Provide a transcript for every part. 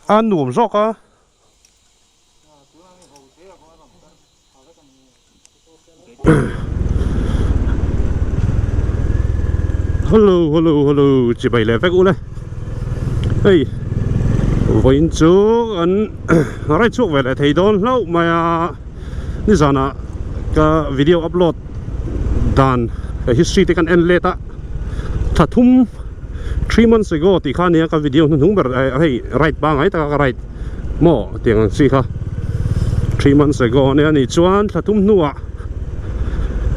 A nuam zawk a. Hello hello hello chibai leh vek ule hei vawiin chu an ride chhuak ve leh thei dawn hlauh mai a nizanah ka video upload dan history te kan en let a thla thum three months ago tih kha ania ka video hnuhnung ber hei ride pangngai taka ka ride maw tiang ang chi kha 3 months ago ania ni chuan thla thum hnuah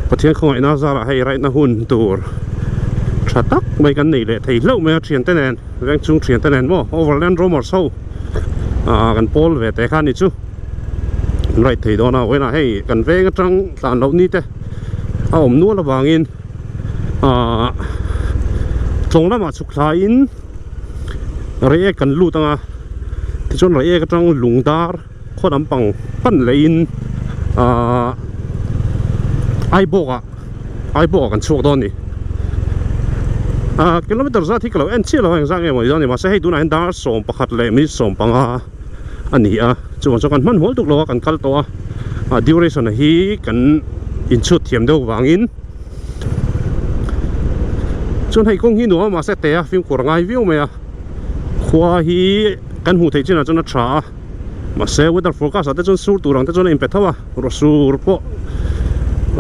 Pathian khawngaihna zarah hei raihna hun tur tha tak mai kan nei leh thei hlauh mai a thiante nen veng chung thiante nen maw overland roamers ho ah kan pawl ve teh kha ni chu an raih thei dawn a vawiinah hei kan veng atang tlan loh ni te a awm nual avangin ah tlawng lamah chhuk thlaiin Reiek kan lut anga tichuan Reiek atang lung dar khaw lampang pan leiin ahh Aibawk ah Aibawk ah kan chhuak dawn a ni ahh kilometer zat hi ka lo en chiah lo a engzah nge maw ni dawn a ni mahse hei tunah hian dar 11 leh minute 15 a ni a chuvang chuan kan hmanhmawh lutuk lo a kan kal tawh a ah duration hi kan inchhut thiam deuh vangin. Chuan hei kawng hi nuam a mahse te a fimkhur a ngai viau mai a khua hi kan hmuh theih chinah chuan a tha a mahse weather forecast ah te chuan sur tur ang te chuan a inpe tho a ruah sur pawh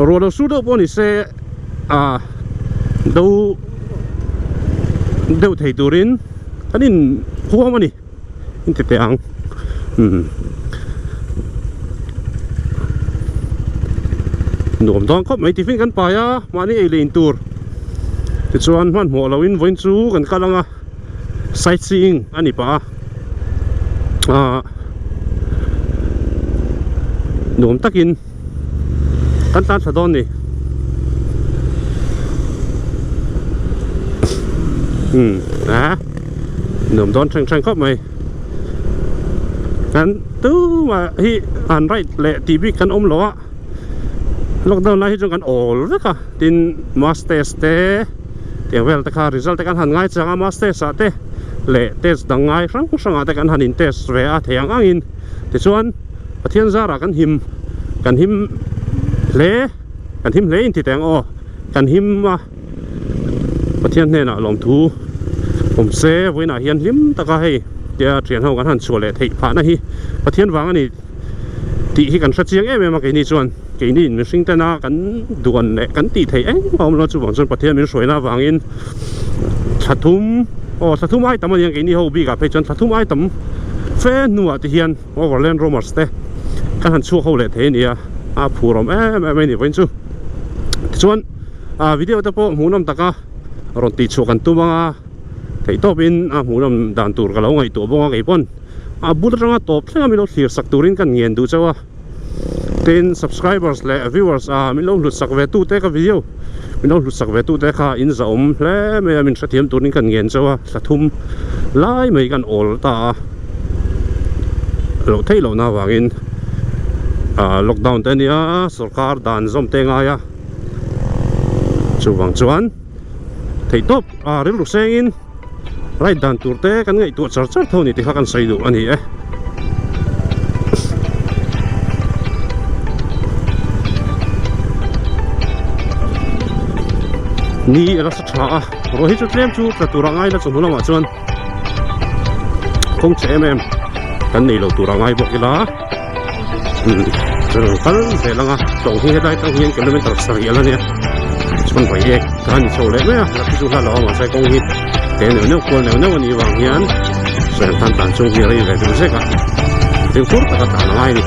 ruah lo sur deuh pawh ni se ah do deuh thei turin kan in huam a ni. In ti teh ang umm nuam dawn khawp mai tiffin kan pai a mahni ei leh in tur tichuan hmanhmawh loh in vawiin chu kan kal ang a sightseeing a ni pah a ah nuam takin kan tan thla dawn ni umm ah nuam dawn thleng thleng khawp mai kan tumah hi an right leh tih bik kan awm lo a lockdown lai hi chuan kan awl vek a tin mass test te tiang vel te kha result te kan han ngai chang a mass test ah te leh test dang ngai hrang hrang ah te kan han in test ve a thei ang ang in tichuan. Pathian zarah kan him kan him hle kan him hle inti teh ang aw kan him a Pathian hnenah lawmthu awm se vawiinah hian hlim taka hei tia thian ho kan han chhuah leh theih phahna hi Pathian vang a ni tih hi kan hre chiang em em a keini chuan keini in mihring tena kan duan leh kan tih theih eng a awm lo chuvang chuan Pathian min hruaina avangin thla thum aw thla thum ai tam a ni ang keini ho bikah phei chuan thla thum ai tam fe hnuah te hian. Overland Roamers te kan han chhuak ho leh thei a ni a, a phur awm em em a ni vawiin chu. Tichuan ah video te pawh hmuhnawm taka rawn tih chhuah kan tum ang a, theihtawpin a hmuhnawm dan tur ka lo ngaihtuah bawk a keipawn a bul atanga tawp thleng a min lo thlir sak turin kan ngen duh chauh a. Tin subscribers leh viewers ah min lo hlut sak ve tute ka video min lo hlut sak ve tute kha in zahawm hle mai a min hrethiam turin kan ngen chauh a thla thum lai mai kan awl ta a loh theih lohna avangin ah lockdown te a nia sorkar dan zawm te ngai a chuvang chuan theihtawp ah rilru sengin Ride dan tur te kan ngaihtuah char char tho a ni tih kha kan sawi duh a ni e. Ni a la sa tha a, ruah hi chu tlem chu tla tur a ngai la chawhnu lamah chuan kawng che em em kan nei lo tur a ngai bawk ila umm chuan an kal zel ang a tawng hi helai atang hian kilometer sarih a la nia chuan vawiek kha a ni chho leh mai a la khi chu hla lo a mahse kawng hi te neuh neuh kual neuh neuh a nih vang hian sawi ang khan tlan chung hi a rei ve deuh zek a fimkhur taka tlan a ngai a ni.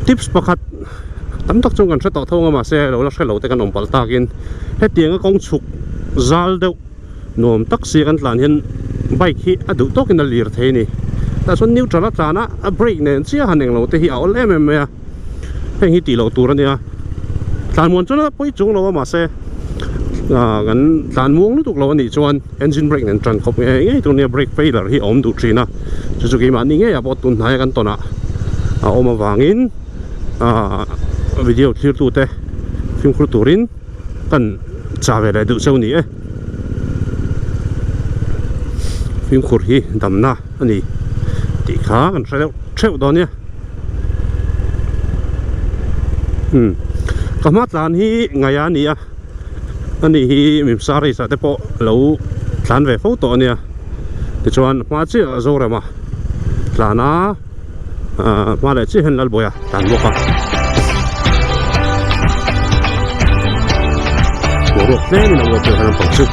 Tips pakhat tam tak chuan kan hre tawh tho ang a mahse lo la hre lo te kan awm palh takin hetianga kawng chhuk zal deuh nuam tak sia kan tlan hian bike hi a duh tawkin a lir thei a ni. Tah chuan neutral a tlan a, a brake nen chiah han englo te hi a awl em em mai a, heng hi tih loh tur a nia. Tlan muan chuan a pawi chung lo a mahse ah kan tlan muang lutuk lo a nih chuan engine brake nen tan khawp ngei ngei tur a nia, brake failure hi a awm duh thin a, chu chu keimahni ngeiah pawh tun hnaia kan tawnah a awm avangin ah video thlirtute fimkhur turin kan chah ve leh duh cheu ni e. Fimkhur hi damna a ni tih kha kan hre deuh theuh dawn nia. Umm ka hma tlan hi ngaih a ni a ani hi mimsa race ah te pawh lo tlan ve fo tawh a nia tichuan hma chiah a Zorema tlan a ah hma leh chiah hian Lalbawia tlan bawk a boruak tlem in a uap deuh lampang chu.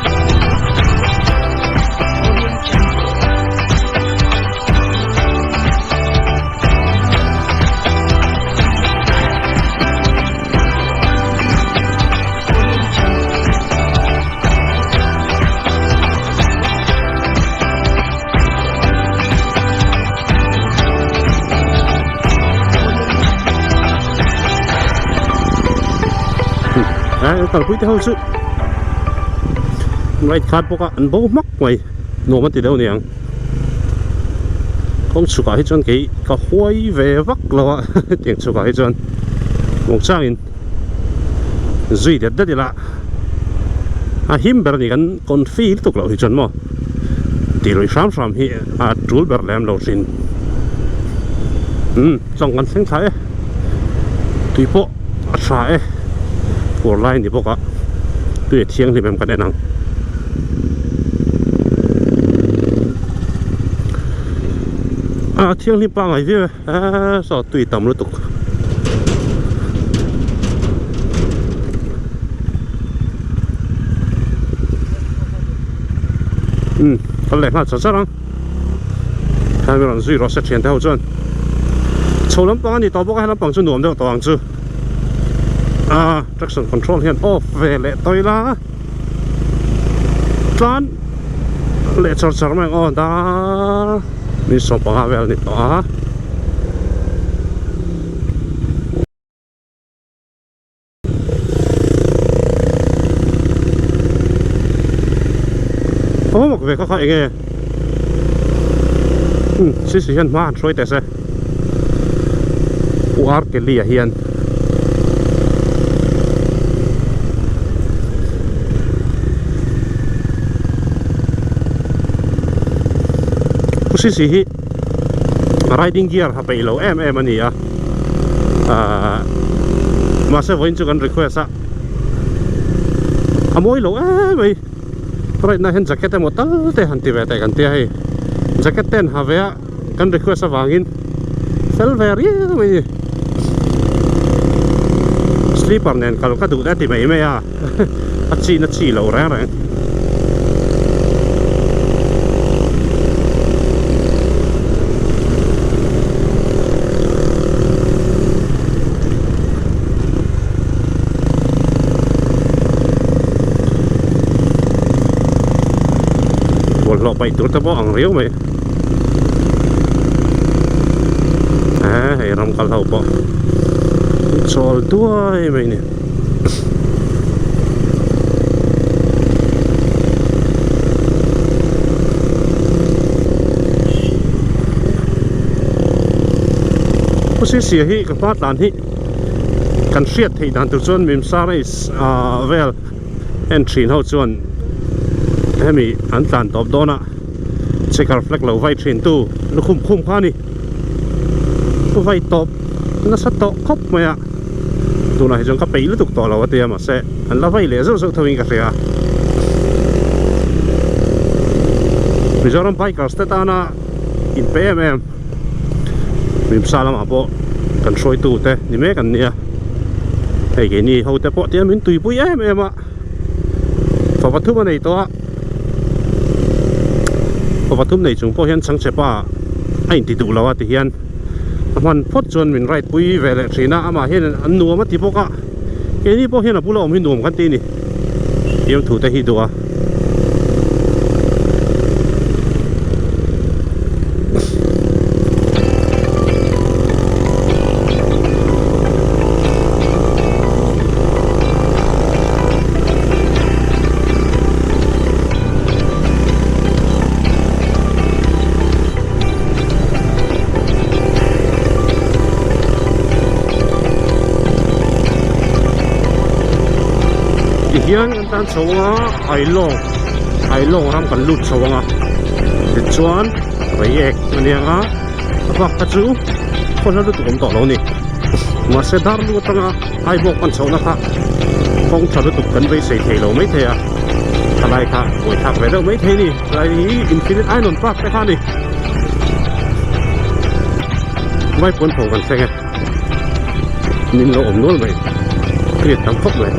Kalpui te ho chu right card bawk a an bo hmak mai nuam a ti deuh aniang. Kawng chhukah hi chuan kei ka huai ve vak lo a hetiang chhukah hi chuan muangchangin zui det det ila a him ber a ni kan confi lutuk loh hi chuan maw tih lui hram hram hi a tul ber lem lo thin umm chawng kan thleng thla e tui pawh a tha e fur lai a ni bawk a tui a thianghlim em kan en ang. A thianghlim pangngai viau e eee saw tui tam lutuk. Umm kal leh nghal char char ang khan rawn zui rawh se thian te ho chuan chho lampang a ni tawh bawk a he lampang chu nuam deuh tawh ang chu a traction control hian off ve leh tawh ila. Tlan leh char char mai ang aw dar ni 15 vel a ni tawh a. Awm mak ve kha kha enge umm sisi hian hma han hruai teh se U R Kelly ah hian. Pu Sisi hi riding gear ha peih lo em em a ni a ahh mahse vawiin chu kan request a a mawi lo em mai ride na hian jacket emaw tal te han ti ve teh kan tia hei jacket te an ha ve a. Kan request avangin fel ve riau mai ni. Sleeper nen kal ka duh te ti mai mai a, a chi na chi loh reng reng. Bawlhhlawh paih tur te pawh ang riau mai. Eee hei ram kal ho pawh chawl duai mai ni. Pu Sisia hi ka hma tlan hi kan hriat theih dan tur chuan Mimsa race ah vel en thin ho chuan hemi an tlan tawp dawn a. Checker flag lo vai thin tu lukhum khum kha a ni vai tawp nasa tawh khawp mai a tunah hi chuan ka peih lutuk tawh lo a tia mahse an la vai leh zeuh zeuh tho in ka hria Mizoram bikers te tana in pe em em Mimsa lamah pawh kan hruaitu te ni mek an nia hei keini ho te pawh tia min tuipui em em a. Fa pathum a nei tawh a fa pathum nei chung pawh hian chhangchhe pa a inti duh lo a ti hian A hman phawt chuan min ride pui ve leh thin a, amah hian an nuam a ti bawk a, keini pawh hian a bula awm hi nuam kan ti a ni, fiamthu te hi duh a. Tihian kan tan chho a Ailawng Ailawng ram kan lut chho ang a tichuan Reiek a ni ang a a bak kha chu khaw hla lutuk awm tawh lo a ni mahse dar lu atanga Aibawk pan chhohna kha kawng tha lutuk kan beisei thei lo maithei a thalai kha buaithlak ve deuh maithei a ni. Lai hi Infinite Island Park te kha a ni. Vaipuan tho kan thleng e. Min lo awm nual mai. Hriat tam khawp mai.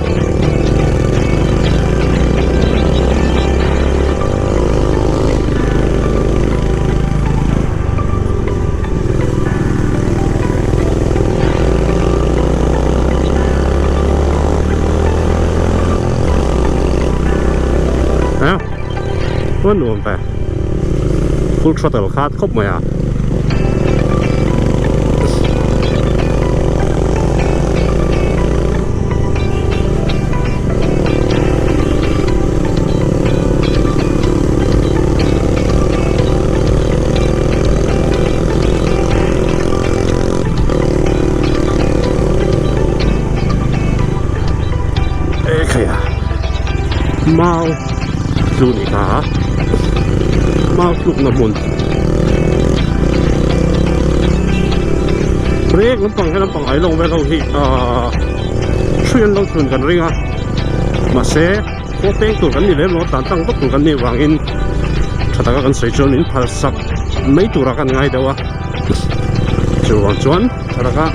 A nuam ve full throttle kha khawp mai a. Mau chu ni kha mau tlukna hmun rek lampang he lampang ai lawng vel ho hi ahh hrui an lo thlun kan ring a mahse khaw peng tur kan ni lem lo a tlan tlang vak tur kan nih vangin tha taka kan sawi chuan min phal sak mai tura kan ngai deuh a chuvang chuan tha taka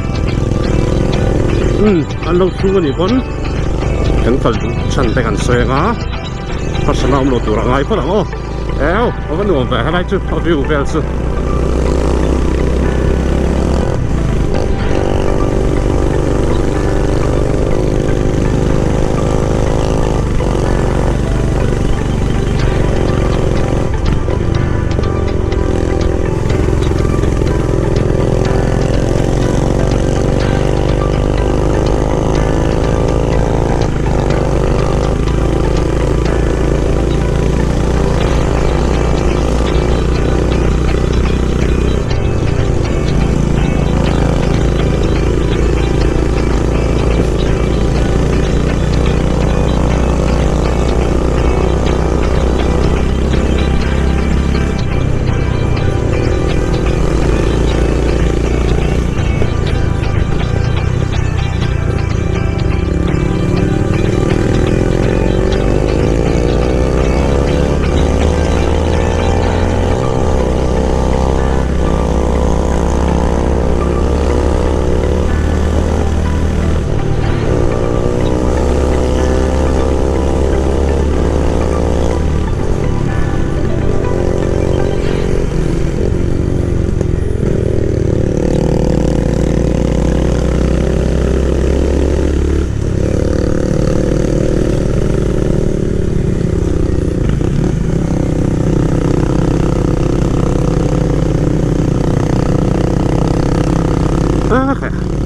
umm an lo thlung a nih pawn kan kal duh chhan te kan sawi ang a harsatna awm lo tur a ngai phawt ang aw eu a va nuam ve helai chu a view vel chu.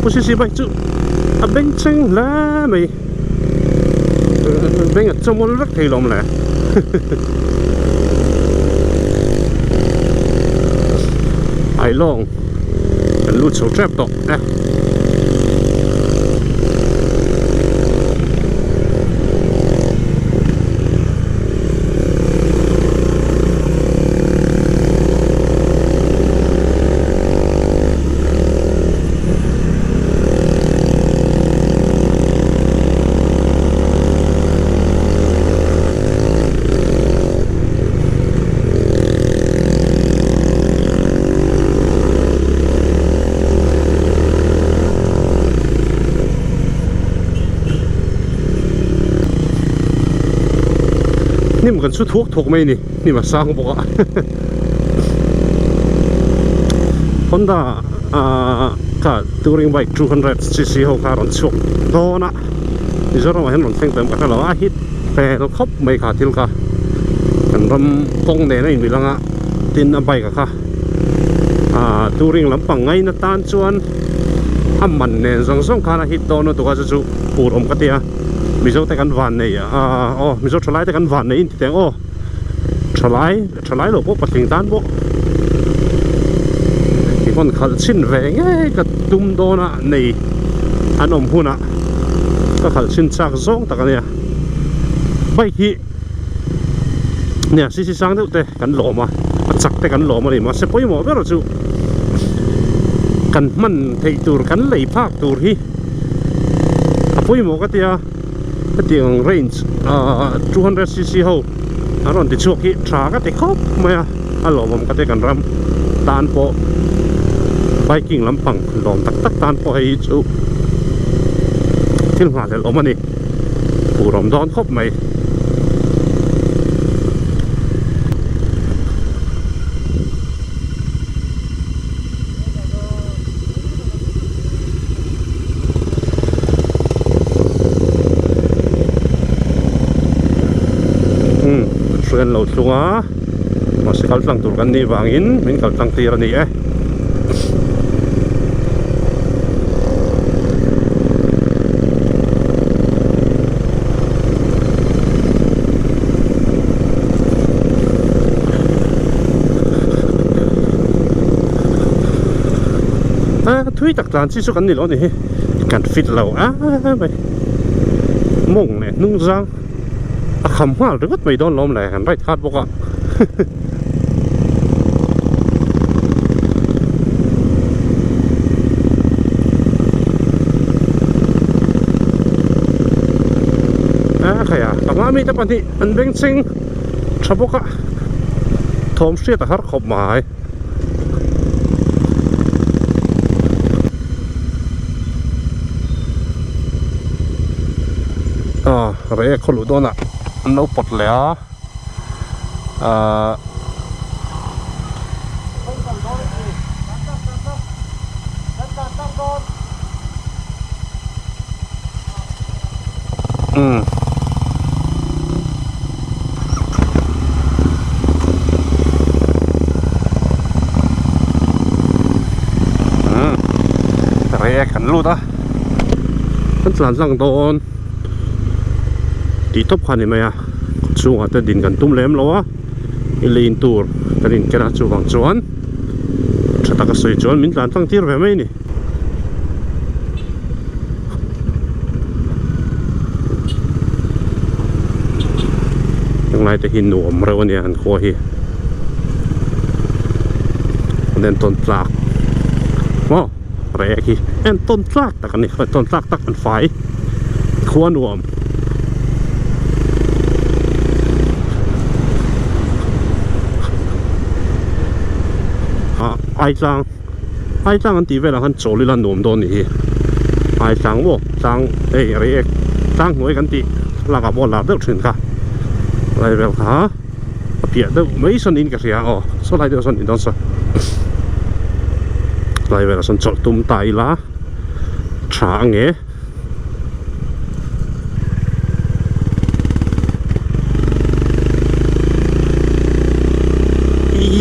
Pu Sisi bike chu a beng cheng hle mai beng a chawmawl vek thei lawm le Ailawng kan lut chho tep tawh e. Hnim kan chu thuak thuak mai a ni hnim a sang bawk a Honda. Ahh kha touring bike 200 cc ho kha a rawn chhuak dawn a, Mizoram ah hian rawn thleng tawh em ka hre lo a, a hit fel khawp mai kha thil kha kan ram kawng nen a inmil ang a, tin a bike a kha ahh touring lampang ngaina tan chuan a man nen zawng zawng khan a hit dawn lutuk a chu chu phur awm ka ti a, Mizo te kan van nei ahh aw Mizo thalai te kan van nei inti teh ang aw thalai. Thalai lo pawh patling tan pawh i hawn khalh chhin ve ngei ka tum dawn a nei an awm hunah ka khalh chhin chak zawng tak a nia bike hi nia cc sang deuh te kan lawm a a chak te kan lawm a ni mahse pawimawh ber chu kan hman theih tur kan lei phak tur hi a pawimawh ka tia. Hetiang range ahh 200 cc ho an rawn ti chhuak hi tha ka ti khawp mai a, a lawmawm ka ti kan ram tan pawh biking lampang lawm tak tak tan pawh hei hi chu thil nghahhlelh awm a ni fur awm dawn khawp mai. Umm hrui an lo thlung a mahse kal tlang tur kan nih vangin min kal tlang tir a ni e. Thui tak tlan chi chu kan ni lo ni hi kan fit lo a mai mawng leh hnung zang a kham nghal ringawt mai dawn lawm le kan right khat bawk a. A khaia panga mite pahnih an bengchheng tha bawk a thawm hriat a har khawp mai. A rei khaw luh dawnah an lo pawt leh a ahh. Umm. Umm. Rei kan lut a. Kan tlan tlang dawn. Tih tawp kha a ni mai a. Chhungah te din kan tum lem lo a. I lane tur kan inken a chuvang chuan tha taka sawi chuan min tlan tlang tir ve mai a ni. Heng te hi nuam reuh a nia an khua hi an entawn tlak maw reh khi entawn tlak tak a ni entawn tlak tak an fai khua nuam. Ah Aitlang. Ai tlang an tih velah khan chawl ila nuam dawn nih hi ai tlang maw tlang hei reiek tlang hnuai kan tih lakah pawh a lar deuh thin kha lai vel kha a piah deuh mai sawn in ka hria aw saw lai deuh sawn in dawn saw lai velah sawn chawlh tum ta ila tha ange.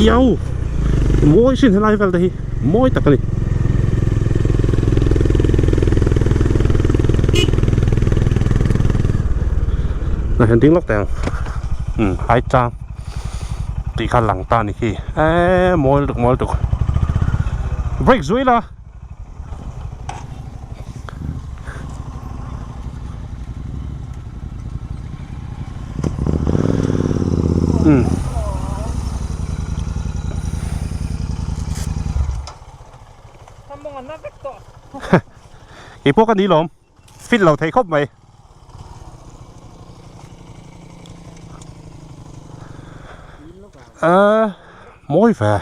Iau mawi sin helai vel te hi mawi tak a ni. Nah hian ding lawk teh ang umm hai chang tih kha lang ta a ni khi eee mawi lutuk mawi lutuk brake zui la. Umm. Keipawh ka ni lawm fit lo thei khawp mai. Ahh mawi ve.